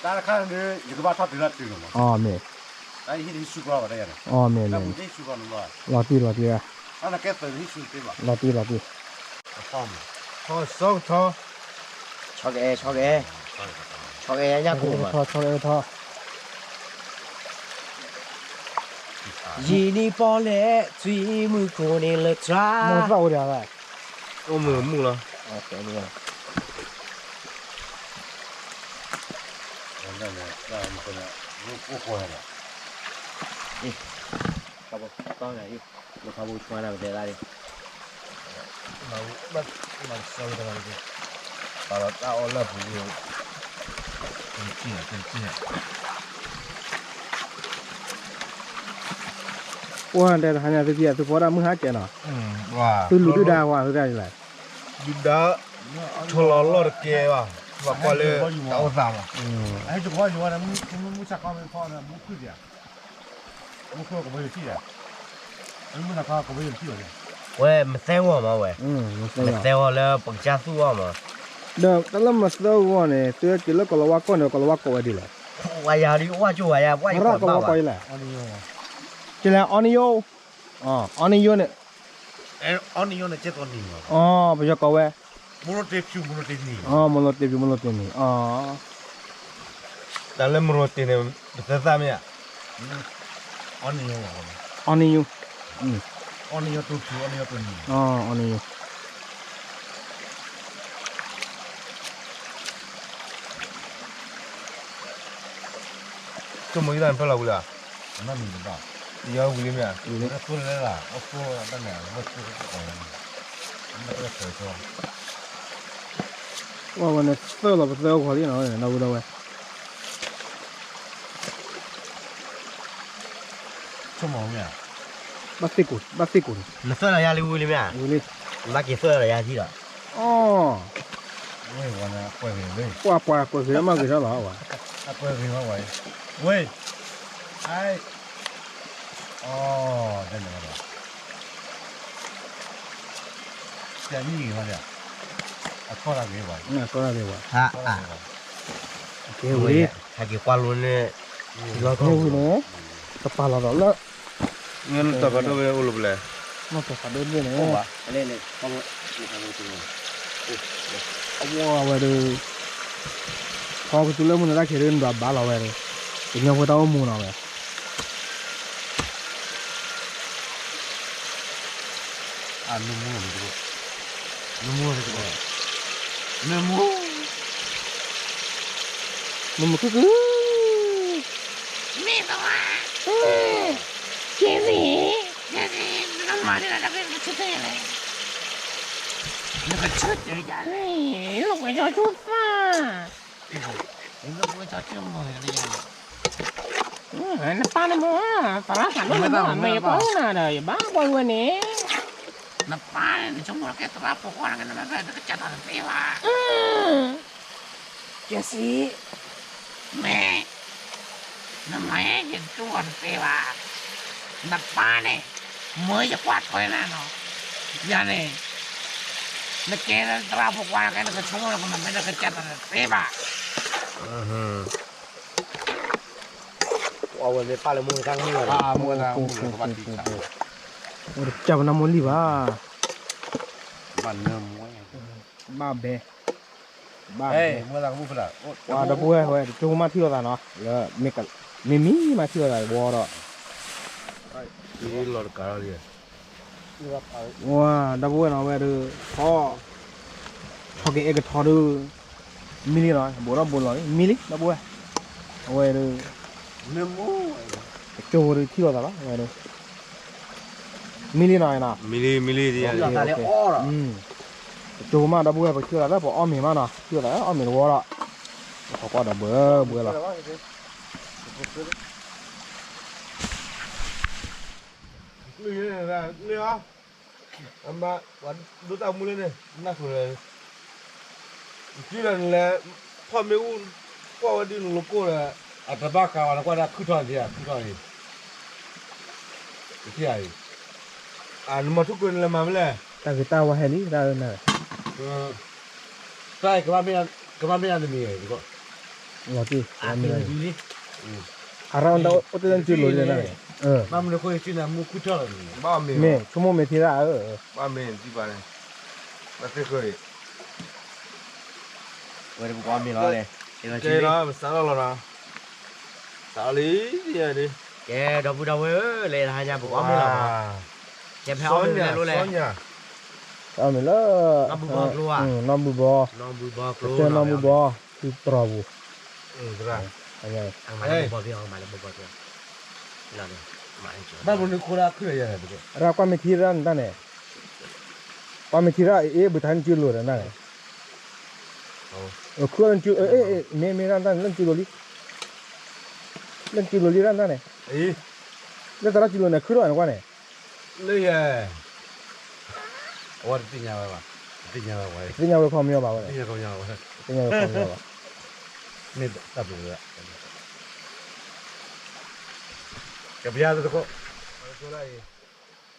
တၢ်တခါန့ၣ် ယကဘၣ်ထီၣ်တုၤလၢတုၤလီၤမး, အီၤမ့ၢ်, တၢ်ဟံၣ်တဟံၣ်ဆူၣ်ကျီဘၣ်တၢ်ယၤန့ၣ်, အီၤမ့ၢ်မ့ၢ်, လီၤတံၢ်လီၤတံၢ်, လီၤတံၢ်လီၤတံၢ်, လီၤတံၢ်လီၤတံၢ်, ဆီကဆီ, ဆီကအဲ ဆီကအဲ, ဆီကအဲညၣ်ကိၢ်မး, ဆီကအဲထီ, ယံာ်နံၣ်ပီၣ်လဲၣ် သွံၣ်မုၢ်ကိၢ်န့ၣ်လၢတြၢ်, အိၣ်မုာ်မုာ်လီၤ, ပှၤတဲတဟါညါသုဖံး သုဖီဒၣ်မုၢ်ဟါကဲနီၤ, သုလူၤဒုၣ်ဒါဝဲသုတၢ်လဲၣ်, ဒုၣ်ဒါ, ဆီလီၤလီၢ်တကဲဘၣ်, ဘၣ်ကွၢ်လၢတၢ်အိၣ်သးမး, ဝဲမသဲဂီၤမးဝဲ, ဒီးတၢ်လၢမသဲဂီၤန့ၣ် သုဟဲက့ၤလၢကီၤလၤဝါကီၢ်န့ၣ် ကီၤလၤဝါကိးဝဲဒ်လဲၣ်, ဝဲယၤဒ်အိၣ်ဝဲကၠိဝဲယၤ ဝဲယၤကိးဘၣ်ဘၣ်, ကလဲၣ် အီနယိ, အီနယိန့ၣ် အီနယိန့ၣ် ပယီၤကိးဝဲ, မိၢ်လိတ့ၢ်ဖၠူ မိၢ်လိတ့ၢ်နံၤ, မိၢ်လိတ့ၢ်ဖၠူ မိၢ်လိတ့ၢ်နံၤ, တၢ်လၢမိၢ်လိတ့ၢ်န့ၣ် ပသဲသၣ်မ့ၢ်ဧါ, အီနယိ, အီနယိ, အီနယိ, အီနယိ, ဆိကမိၣ်ယတၢ်နဖျၢၣ်လီၤဝံၤလီၤ, ယဝံၤလံမ့ၢ်ဧါ, ဝဲန့ၣ်သၢလီၤပသဲအိၣ်ခီလံနီၤ, နီၢ်ဝဲဒၣ်ဝဲ ဆိကမိၣ်မ့ၢ်ဧါ, ဘၣ်သ့ၣ်ကိၢ် ဘၣ်သ့ၣ်ကိၢ်န့ၣ်, နသၢလီၤယၤလံဝံၤလံမ့ၢ်ဧါ, ဝံၤလံ, နဘၣ်က့ၤသၢလီၤယၤထံၣ်ဒီး, အီ, ဝဲပှၤကွဲးဂ့ၤလၢမ့ၢ်ဂ့ၤထီၣ်လီၤ, ဝဲ, အ, အကဲဝံၤ, ဟဲက့ၤကွၢ်လိန့ၣ်, ဟဲဝံၤန့ၣ်, ကပာ်လီၤဒီးလၢ, နီၢ်တၢ်ဖးဒိၣ်ဝဲအိၣ်လၢပလဲၣ်, နီၢ်တၢ်ဖးဒိၣ်န့ၣ်, အဝဲဒီး, ခီကသူလၢမုၢ်နၤတၢ်ခံးဒ်နဒွးဘၣ်လီၤဝဲဒီး, ကညီဖိတၢ်အိၣ်မူနီၤဝဲ နမူ, နမူ, နမူ, နမူ, နမူခုၣ်ခုၣ်, မ့ၢ်ဘၣ်ဝဲ, ကဲသ့, ကဲသ့, နမၤဒ်လဲၣ် နကဆၢတဲာ်လဲၣ်, နကဆၢတဲာ်ယၤလဲၣ်, လိာ်ကွဲကၠီကၠိသၣ် နပၢ်နမိၢ်, သရၣ်သးဒိၣ်နမိၢ်, မ့ၢ်ယကွၢ်နၤဒီး ယဘၣ်ကွၢ်ဝဲန့ၣ်, နပၢ်န့ၣ် နဆိကမိၣ်လၢကဲသရၣ်ဖိခွါန့ၣ် နမ့ၢ်ဖဲနကစၢ်တၢ်တသ့ဘၣ်, ကဲစံး, မ့ၢ်, နမၤယဲယတူၢ်အီၤတသ့ဘၣ်, နပၢ်န့ၣ်, မ့ၢ်ယကွၢ်ထွဲနၤနီၤ, ယၤန့ၣ် နကဲသရၣ်ဖိခွါန့ၣ် နကဆိကမိၣ်လၢနမ့ၢ်နကစၢ်တၢ်တသ့ဘၣ်, အဝဲမ့ၢ်ပၢ်လၢမိၢ်တၢ်ကမုၣ်လီၤ, ဝဲတကၢ်ပနၢ်မိၢ်လံၢ်ဘၣ်, ဘၣ်ဘဲ, ဘၣ်ဘဲ, ပှၤဒီပုၢ်ဝဲၢ်ဝဲ တကၠိဖိမးထံၣ်လိာ်သးနီၤ, လၢ, မ့မ့ၢ်မးထံၣ်လိာ်သးဝီဒီး ဝဲ, ဒီပုၢ်ဝဲၢ်နီၤဝဲဒီး, ထီ, ထီက့ၤအဲၣ်ကထီဒီး, မံလံနီၤ ဘူးထီၣ်ဘူးလီၤလံ မံလံ ဒီပုၢ်ဝဲၢ်, အဝဲဒီး, တကၠိဖိဒီးထံၣ်လိာ်သးလီၤ အဝဲဒီး, မံလံနီၤ, မံလံ မံလံ, တကၠိဖိမး ဒီပုၢ်ဝဲၢ် ပထံၣ်လိာ်သးလၢပအီၣ်မ့ၤမးနီၤ ထံၣ်လိာ်သးလၢအီၣ်မ့ၤတဝီဒီး, ပခီကွၢ်ဒီးဘှဲဘှဲလီၤ, လၢအီၤ, အမၤ ပှၤဒိၣ်တၢ်မူလၢန့ၣ် နၢ်ဃုာ်လၢ နထံၣ်လၢနလဲၤ ဖီၣ်မ့ၣ်အူ ကွၢ်ဝဲဒ်နလိၤကိၢ်လၢ အတဘၣ်ဃးဝဲ နကွၢ်ဒၣ်ခုၣ်ထီၣ်န့ၣ် ခုၣ်ထီၣ်န့ၣ် နထံၣ်ဧါအံၤ, နမၤထူၣ်ကွံာ်နလဲၤမၤမ့ၢ်လဲၣ်, တၢ်ဂ့ၤတၢ်ဝါဟဲလံ တၢ်အၢနၤ, တၢ်အံၤ ကဘၣ်မ့ၢ်နမံၤဧါ, လီၤတံၢ် အရၣ်အိၣ်တၢ်အိၣ်တ့ၢ်လၢနစုလိၤလံနၤ, ဘၣ်မနုၤဃိနမူခုၣ်ထီၣ်လီၤန့ၣ်, မ့ၢ်ဆိကမိၣ်မ့ၢ်ထံရၣ်ဧၢ, ဘၣ်မ့ၢ်နထံၣ်ဘၣ်န့ၣ်, ဘၣ်သ့ၣ်ဃီအံၤ, ဝဲတပကွၢ်မ့ၢ်လီၤလဲၣ်, ကဲလီၤ ပစးထီၣ်လီၤနီၤ, စးထီၣ်လံ, ကဲ ဒီပုၢ်ဒီဝဲၢ်ဧၢ, လဲၤတဟါညါပကွၢ်မ့ၢ်လီၤ, ကဲဖဲအီၣ်မ့ၢ်လဲၤလိၤလဲၣ်, အီၣ်မ့ၢ်လၢ နီၢ်ဘုဘီကျိဧါ, နီၢ်ဘုဘီကျိ, နီၢ်ဘုဘီ သုတြီၤပူၤ, မၤလၢဘီဘီကျိ, ဘၣ်မနုၤဃိဒၣ်ခုၣ်လၢယၤ, ရၣ်ကွၢ်မ့ၢ်ထံရၣ်နတၢ်န့ၣ်, ကွၢ်မ့ၢ်ထံရၣ်အ့ၣ် ဘုးထါနစုလိၤဒီးနၤန့ၣ်, ခုၣ်လၢနစု မ့ၢ်မ့ၢ်ရၣ်နတၢ်န့ၣ် လၢနစုလိၤလံ, လၢနစုလိၤလံရၣ်နတၢ်န့ၣ်, လၢသရၣ်စုလိၤန့ၣ် ခုၣ်ထီၣ်နကွၢ်န့ၣ် လၢယဲ, အဝဲတသ့ၣ်ညါဝဲဘၣ်, တသ့ၣ်ညါဝဲ, တသ့ၣ်ညါဝဲခီပညီဘၣ်ဝဲ, တသ့ၣ်ညါဝဲခီပညီဘၣ်, မ့ၢ်တၢ်ဘျုးဝဲ, ကပျါလၢတခိၣ်,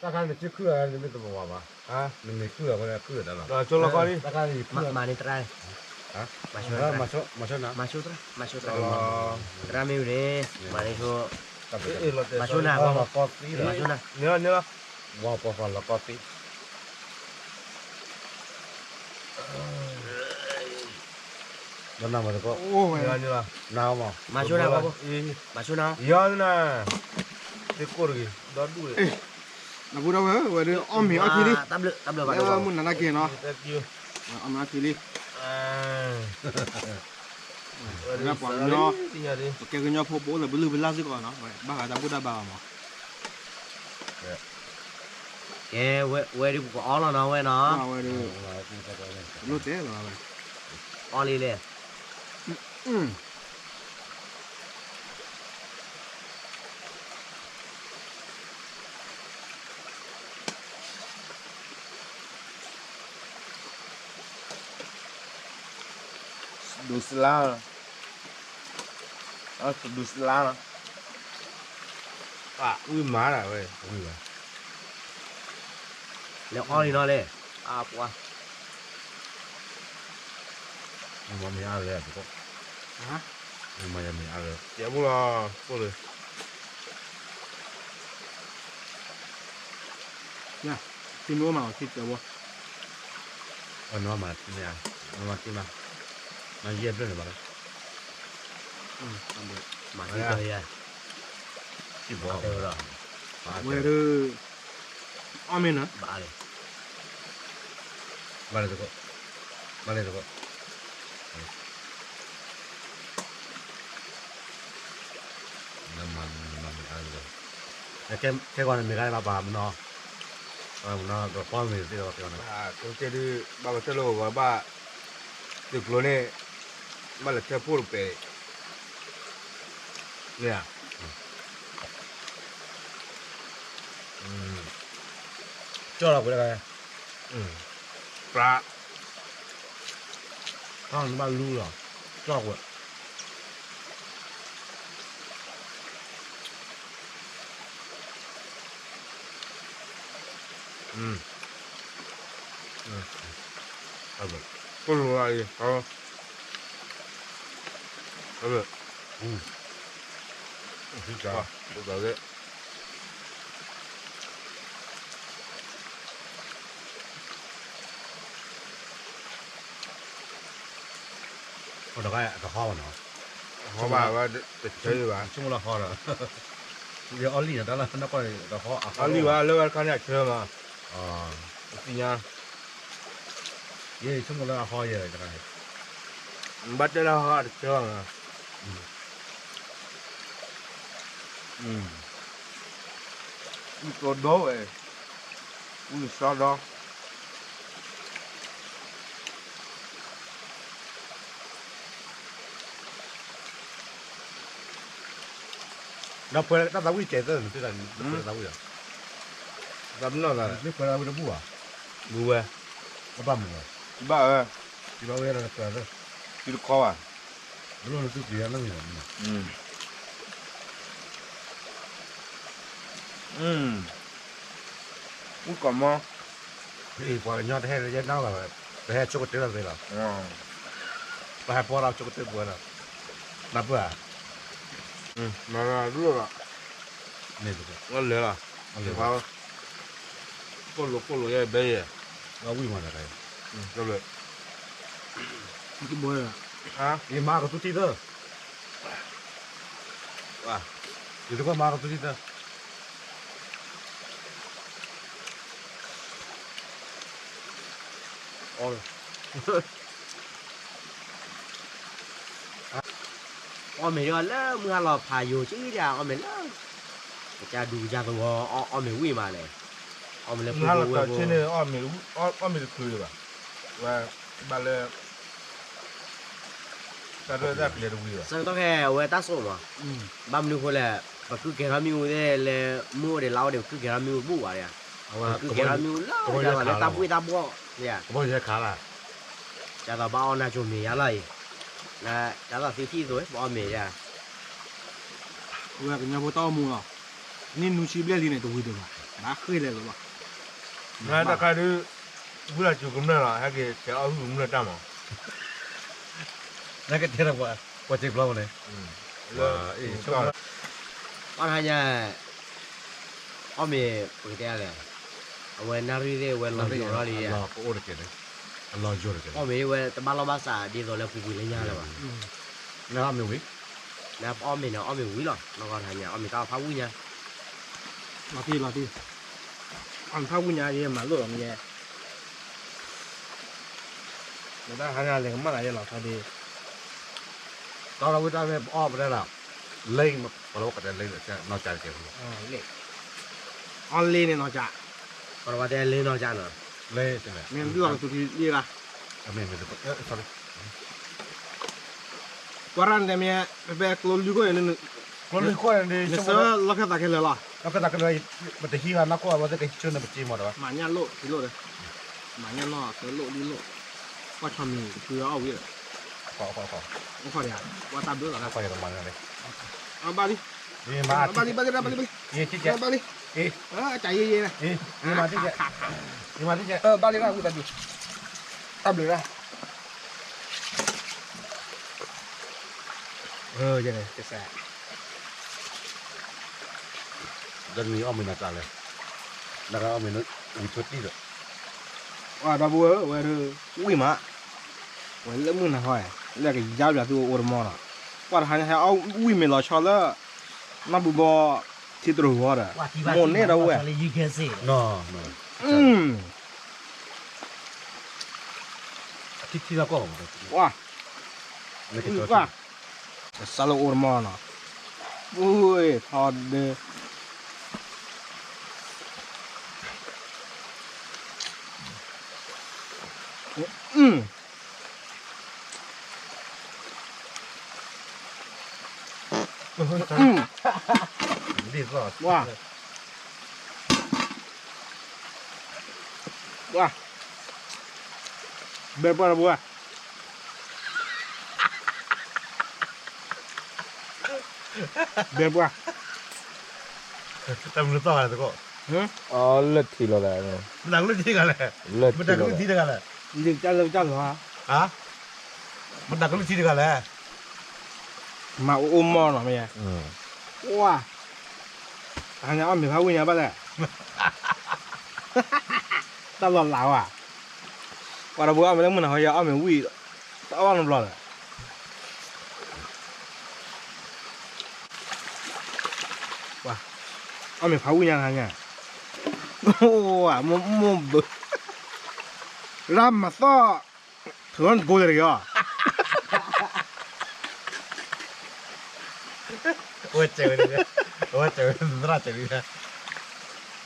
တၢ်ခါနစုခုၣ်အီၤ နမ့ၢ်တမၤဝဲဘၣ်, နမ့ၢ်ခုၣ်အီၤဝဲခုၣ်အီၤတၢ်လီၤ, မၤန့ၢ်တရၣ်, မၤဆိနၤ, မၤဆိနၤ, သရၣ်မ့ၢ်ဝံၤန့ၣ်, မၤန့ၢ်ဆိ, မၤဆိနၤ, မၤဆိနၤ, ဝဲပှၤဃီလီၤကီသံ, ဒီးနမၤတကိး, နမၤ, မၤဆိနၤ, မၤဆိနၤ, ယၤနၤ, သ့ၣ်ကိၢ်တဂ့ၤ, ဒီဒူၣ်, နပူၤဒီးဝဲ ဝဲဒၣ်အီၣ်မ့ၤအီထံလံ, တၢ်ဘျုး, တၢ်ဘျုးဘၣ်, မုၢ်နၤနာ်က့ၤနီၤ, အီၣ်မ့ၤအီထံလံ, ဝဲဒၣ်ပှၤကညီ, ပကဲကညီဖိ ပအိၣ်လၢပလုၢ်ပလၢ်စ့ၢ်ကီးနီၤ, ဘၣ်ဃးတၢ်ဘူၣ်တၢ်ဘါအီၤမး ကဲ, ဝဲဒၣ်ပကအီၣ်လီၤနီၤဝဲနီၤ, ဝဲဒၣ်, လိၣ်တဲလီၤဝဲ, အီၣ်လံလဲၣ်, ဒိးစလါ, ဒိးစလါနီၤ, ဝံၣ်မၤဒၣ်ဝဲ, ဝံၣ်ဘၣ်, လဲၤအီၣ်လံနီၤလဲၣ်, အပှၤ မ့ၢ်အါလၢအပကီၢ်, မ့ၢ်ယမ့ၢ်အါလၢ, ယမူလီၤ, ကိၢ်လၢ, ယ, ထံမ့ၢ်အိၣ်မးအီၤထံတဝီ, နမၤထံမ့ၢ်ဧါ, နမၤထံမး, မၤယဲၢ်ဘျဲၣ်န့ၣ်ဘၣ်လၢ, မၤထံတယဲၢ်, ထံဘီ, ဝဲဒၣ် အီၣ်မ့ၢ်နၤ, ဘၣ်လၢ, ဘၣ်လၢတကိး, ဘၣ်လၢတကိး, နမၤမ့ၢ်အါလၢ, ခဲကီးန့ၣ်မ့ၢ်ဂၤလၢဘၣ်ပာ်မနီၤ, မနီၤကကွၢ်မ့ၢ်သ့ၣ်လီၤ, ကတဲဒုး ဘၣ်ပတဲလိာ်ဂီၤဘၣ်, သုးကျိၤန့ၣ်, ဘၣ်လဲၤထၢဖှိၣ်တပဲာ်, မ့ၢ်ဧါ ကၠီၣ်လီၤကွံာ်လၢ, ပြး, တၢ်နဘၣ်လူလီၤ, ကၠီၣ်ကွံာ်, ကိၢ်လိာ်အံၤ, တခါအတဟီဘၣ်နီၤ, ဆိကမိၣ်လၢဟီဒီး, ယအီၣ်လံနီၤ တၢ်လၢနကွၢ်တဟီ, အီၣ်လံဘၣ်လၢဝဲတခါန့ၣ်အဆၢမး, သ့ၣ်ညါ, ယဆိကမိၣ်လၢအဟီယဲၢ်တခါန့ၣ်, ဘၣ်တဲလၢဟီတဆၢဘၣ်နီၤ, အူကီဒီဝဲ, အူကစီဒီ, ဒီးပှဲၤတၢ်သးဝံၣ်ကဲသၢနသ့ၣ်တၢ် ပှဲၤတၢ်သးဝံၣ်လီၤ, သးမနီၢ်သး မ့ၢ်ပှဲၤတၢ်သးဝံၣ်တဘူၣ်ဘၣ်, ဘူဝဲ, ဘၣ်မုာ်လီၤ, ဘၣ်ဝဲ, ယဘၣ်ဝဲဒၣ်ပှဲၤသၢ, တံတခီဘၣ်, ဘၣ်လီၤနသုက့ၤယၤနီၢ်မံၤလီၤ, အူကီၢ်မီ, ပှၤကညီတဟဲလၢယဲနီၢ်ဘၣ်, ပဟဲဆိကတၢၢ်လီၤသ့လီၤ, ပဟဲပီၢ်လီၤဆိကတၢၢ်ပှဲၤလီၤ, နၢ်ပၢၢ်ဧါ, မၤလၢလီၤ, မ့ၢ်လဲၤလီၤ, ကိၣ်လိာ်ကိၣ်လိာ်ယဲဘဲယဲ, ဝံၣ်မးတခါ, ယမၤကသူထံသၢ, ယသကိးမၤကသူထံသၢ အီၣ်မ့ၤဒီးလၢမုၢ်ဟါလီၤဖးယိာ် ကံဒၣ်အီၣ်မ့ၤလၢ ကစၢ်ဒူကစၢ်သဝီ အီၣ်မ့ၤဝံၣ်မးလဲၣ်, အီၣ်မ့ၤလၢဖုဖိဝဲၢ်ဖိ, အီၣ်မ့ၤတချုးဘၣ်, ဝဲဘၣ်လၢ တၢ်ရဲၣ်တၢ်ကျဲၤတဝံၤဘၣ်, ဆၢကတီၢ်ခဲအံၤ အဝဲတၢ်ဆိကမိၣ်မး, ဘၣ်မနုၤဃိလဲၣ်, ပကုၢ်ကဲထီၣ်မ့ၣ်အူသ့ၣ်လၢ မုၢ်အိၣ်ဒံးလါအိၣ်ဒံး ပကုၢ်ကဲထီၣ်မ့ၣ်အူတဘူၣ်ဘၣ်, ပကုၢ်ကဲထီၣ်မ့ၣ်အူလၢ လၢတၢ်ဘှ့ၣ်တၢ်ဘှီၣ်, ကဘီယဲၢ်ခးလၢ်, ကၢ်သိးဘၣ်အီၣ်နၢ်ကၠိမ့ၤယါလီၤအံၤ, ကၢ်သိးသံထံၣ်သိး ပအီၣ်မ့ၤယါ, ဝဲကညီဖိတၢ်အိၣ်မူလီၤ, နံၣ်နွံဆံဘျဲၣ်လံန့ၣ် တဝံၤဒံးဘၣ်, ဘၣ်ဃ့ၢ်လဲၤလီၤဘၣ်, နတၢ်ခါဒုး ဝံလီၤစူၤကမျၢၢ်လီၤ ဟဲက့ၤဆဲးအီၣ်ဟုၣ်ကမျၢၢ်တၢ်မး, နကတဲဒီးပှၤစ့ဘျီမးန့ၣ်, ပှၤတဟါညါ အီၣ်မ့ၤ ပကတဲလဲၣ်, အဝဲနၣ်ရံၣ်သ့ၣ် အဝဲလီၤယိာ်ထီၣ်လံ, အီၣ်မ့ၤဝဲတဘၣ်လီၢ်ဘၣ်စး ဒ်သိးလၢပူၤကွံာ်လၢညါလၢၤဘၣ်, နအီၣ်မ့ၤဝံၤ, နအီၣ်မ့ၤန့ၣ် အီၣ်မ့ၤဝံၤလီၤ နီၢ်ကီၢ်တဟါညါ အီၣ်မ့ၤတၢ်ဖးဝံၣ်ညါ, လီၤတံၢ်လီၤတံၢ်, အီၣ်မ့ၤဖးဝံၣ်ညါ ယမၤလိၣ်လီၤမ့ၢ်ယဲ မ့ၢ်တၢ်ဟါညါလဲၤကမၣ်လၢယလီၤဖးဒ့, ဒီးဝံတၢ်မ့ၢ်အီၣ်ပတဲလီၤ, လ့ ပလီၢ်ကတဲလ့ နီၢ်ကၠၢ်တကဲး, အီၣ်လ့န့ၣ်နီၢ်ကၠၢ်, ပဝဲတဲလ့နီၢ်ကၠၢ်နီၤ, လ့ မ့ၢ်လီၤကသူထံလံဂၤ, ကွၢ်ရၣ်နတဲမ့ၢ် ဖဲကျိလုၢ်ခိၣ်န့ၣ်, ကျိလုၢ်ခိၣ်န့ၣ် နဆၢလီၢ်ခၢၣ်သးခဲလၢာ်လီၤ, လီၢ်ခၢၣ်သးခဲလၢာ်, ပတဟံးဘၣ်နီၢ်ခိၣ် အဝဲသ့ၣ်ကဟံးဆၢနပစ့မီၤတဝဲ, မၤညၣ်လိၣ်ထံလိၣ်ဒီး, မၤညၣ်နီၢ်သၢလိၣ်ဒ်လိၣ်, ကွၢ်ဆီမံၤတကုအီၣ်ဝံၤဒီး, အိၣ်ခိးဒံးဧါ, ကွၢ်တၢ်ဘျုးလီၤ, ဘၣ်လံ, ဘၣ်လံ, ဘၣ်လံ, ဘၣ်လံ, ဘၣ်လံ, ဘၣ်လံ, အကယဲယဲ, ဘၣ်လံ, ဘၣ်လံ, တၢ်ဘျုးလီၤ, တနံၤအီၣ်မ့ၤနၤတၢ်လဲၣ်, နကအီၣ်မ့ၤနဝံၤထိၣ်တံၢ်ဒီး, ဒီပုၢ်ဝဲၢ် ဝဲဒၣ်, ဝံၣ်မး, ဝဲလၢမုၢ်နၤဟီ, လၢကယါဘျးသုအိၣ်တမီၤနီၤ, ကွၢ်တဟါညါဟဲအီၣ်ဝံၣ်မ့ၤလီၤဆီလၢ, နီၢ်ဘူဘီ, ထံတရူးဂီၤဒီး, မိၢ်န့ၣ်ဒီပုၢ်ဝဲၢ်, အထံထံလီၤကီၢ်, ကွၢ်, ကွၢ်, ကစၢ်လၢအိၣ်တမီၤနီၤ, ဝဲထီဒၢ, ဘဲပှၢ်တဘိ, ဘဲပှၢ်, တၢ်မနုၤသီၣ်ဂၤလဲၣ်သကိး, လၢထံလီၤလဲၣ်, မတၤကလုၢ်ထံဂၤလဲၣ်, မတၤကလုၢ်ထံတဂၤလဲၣ်, လၢကစၢ်လၢကစၢ်လီၤ, မတၤကလုၢ်ထံတဂၤလဲၣ်, မၤအိၣ်အိၣ်မီၢ်နီၤမ့ၢ်, ဝါ, တဟါညါအီၣ်မ့ၤဖးဝံၣ်ညါဘၣ်လဲၣ်, တၢ်လီၤလးဝါ, ပှၤတဘိအီၣ်မ့ၤလၢမုၢ်နၤဟီယၤအီၣ်မ့ၤဝံၣ်, တၢ်အီၣ်နဘျီလဲၣ် အီၣ်မ့ၤဖးဝံၣ်ညါတဟါညါ, မိၢ်ဘု, ရၢ်မၤသီၣ်, ထုးထီၣ်နကိးတဂ့ၤအီၤ, အဝဲစဲးဝဲ, အဝဲစဲးဝဲ, သရၣ်စဲးဝဲ,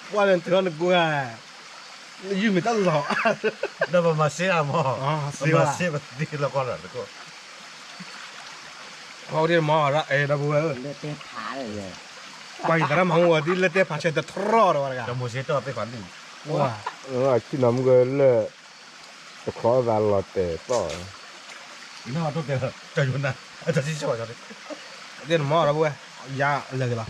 ပှၤန့ၣ်ထုးထီၣ်နကိးဧါ, နယုၢ်မ့ၢ်တၢ်လီၤ, ဒီးပမၤစ့အမီၢ်, ပမၤစ့ပသံလီၤကီၢ်ဒီးတကိး ပှၤအိၣ်ဒံးမီၢ်ရၢ်အဲၣ်ဒီပုၢ်ဝဲၢ်ဧၢ, လၢတဲဖးလၢ ပှၤအံၤသရၣ်မၤမူဝဲဒ်လၢတဲဖးဆၢတထြီၣ်ဒီးဝဲတဂၤ, ဒီးမိၤၡ့တီၢ်သ့ၣ်ဖးလံ, ဝဲ, အဆံၣ်နီၤမုၢ်ကလၢၢ်, တခီသးလီၤတဲာ်သီၣ်, အံၤနီၢ်မၤတိၢ်တဲာ်, ကၠီယိၤနါ, တၢ်ဆံၣ်ဆၢဘၣ်ကၠီ, တဲနမၤဒီပုၢ်ဝဲၢ်, ယၤလၢာ်က့ၤလီၤ.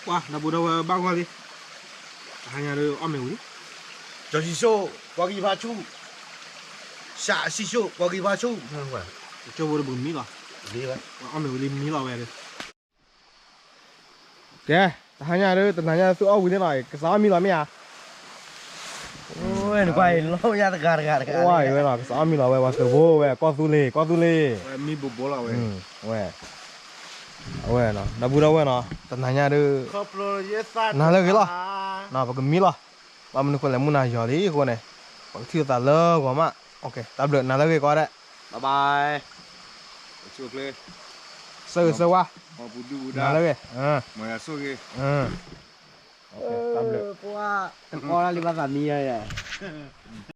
ပှၤ ဒီပုၢ်ဒီဝဲၢ်ဘၣ်ဂီၢ်လံ, တဟါညါဒီးအီၣ်မ့ၤဝံၤလံ, ကၠီစံၣ်စိၣ် ပှၤကံဖးဆူၣ်, စးစံၣ်စိၣ် ပှၤကံဖးဆူၣ်, ကၠိဖိဒီးပကမံလီၤ, အီၣ်မ့ၤဝံၤလံမံလီၤဝဲဒီး ကဲ, တဟါညါဒီး တနၤညါသုအီၣ်ဝံၤန့ၣ်လီၤ, ကစးအီၣ်မံလီၤမ့ၢ်ဧါ, ဝဲ, ကစးအီၣ်မံလီၤဝဲ ပှၤသုးဖိဝဲ ကီၢ်သူလ့ၤ ကီၢ်သူလ့ၤ, ဝဲ, အဝဲ, ဒီပုၢ်ဒီဝဲၢ်နီၤ တနၤညါဒီး, နၤလၢဂ့ၤလီၤ, ပကမံလီၤ, ဘၣ်မနုၤဃိလဲၣ် မုၢ်နၤယီၤလံအဃိန့ၣ်, ပကထံၣ်လိာ်သးလၢဂီၤမး, တၢ်ဘျုး နၤလၢဂ့ၤကိးဂၤဒဲး, bye bye, ဆၢဂ့ၤဆၢဝါ, နၤလၢဂ့ၤ, တၢ်ဘျုး, တကီလၢ်လံဘၣ်သးမံယၤ,